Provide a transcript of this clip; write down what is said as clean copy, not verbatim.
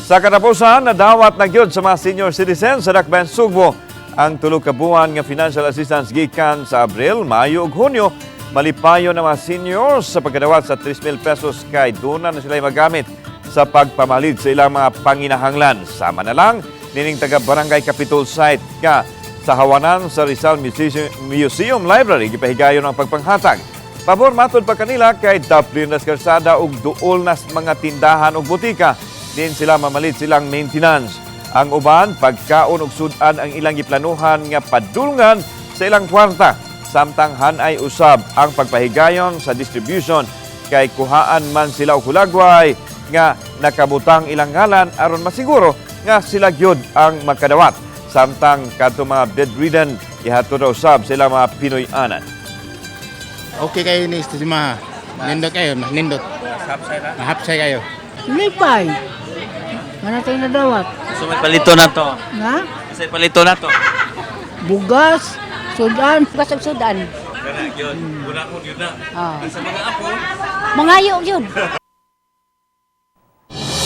Sa katapusan, nadawat na gyud sa mga senior citizens sa Dakbayan Sugbo ang 3 ka buwan nga financial assistance gikan sa Abril, Mayo ug Hunyo. Malipayon ang mga seniors sa pagkadawat sa 3,000 pesos kay duna na sila magamit sa pagpamalit sa ilang mga panginahanglan. Sama na lang nining taga Barangay Capitol Site nga sa hawanan sa Rizal Museum Library gipahigayon ang pagpanghatag. Pabor matod pa kanila kay daplin nas kalsada ug duol nas mga tindahan ug butika din sila mamalit silang maintenance. Ang uban, pagkaon ug sud-an ang ilang giplanuhan nga padulngan sa ilang kwarta. Samtang hanay usab ang pagpahigayon sa distribution kay kuhaan man sila og hulagway nga nakabutang ilang ngalan aron masiguro nga sila gyud ang makadawat. Samtang kadto mga bedridden, ihatod ra usab sa ilang mga Pinoy-anan. Okay kayo ni si Maha. Nindot kayo, mas nindot. Mahapsay kayo. Lipay. Mana tayo nadawat? So may palito na to. Na? Kasi palito na to. Bugas, sudan. Bugas ug sudan. Kana gyud. Unahon yun na. Ah. Sa mga apo, Mangayo yun.